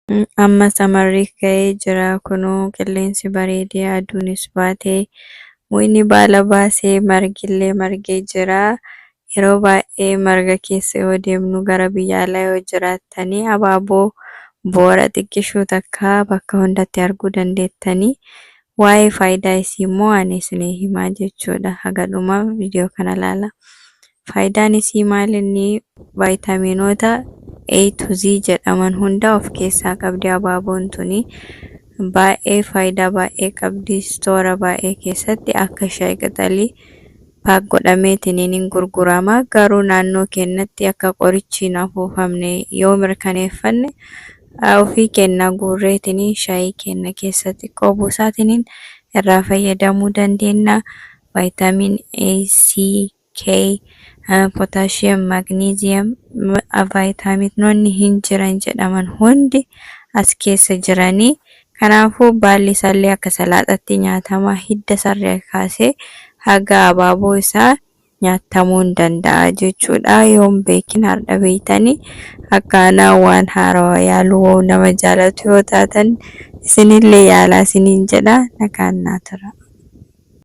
Amma samarri ga'ee jira kunoo qilleensi bareedee aduunis baatee mukni baala baasee margillee margee jira. Yeroo baay'ee marga keessa yoo deemnu gara biyya alaa yoo jiraattanii abaaboo boora xiqqishuu takka bakka hundatti arguu dandeettanii. Waa'ee faayidaa isii immoo ani isinii himaa jechuudha. Haga dhumaa viidiyoo kana ilaala. Faayidaan isii maal inni vaayitaaminoota A to Z jedhaman hunda of keessaa qabdi abaaboon tuni. Baay'ee faayidaa baay'ee qabdi. Istoora baay'ee keessatti akka shaayii qixalii pack godhameetiniin hin gurgurama. Garuu naannoo keenyatti akka qorichi hin afuufamne yoo mirkaneeffanne ofii keenya guurreetiniin shaayii keenya keessa xiqqoo buusaatiniin irraa fayyadamuu dandeenya. Vitamin A, C, K, potassium, magnesium, vaayitaaminoonni hin jiran jedhaman hundi as keessa jiranii. Kanaafuu baalli isaallee akka salaaxaatti nyaatama. Hidda isarraa kaasee haga abaaboo isaa nyaatamuu hin danda'a jechuudha. Yoon beekin har'a beektanii akka anaa waan haarawaa yaaluu nama jaalatu yoo taatan isinillee yaalaa isiniin jedha. Nagaan naa tura.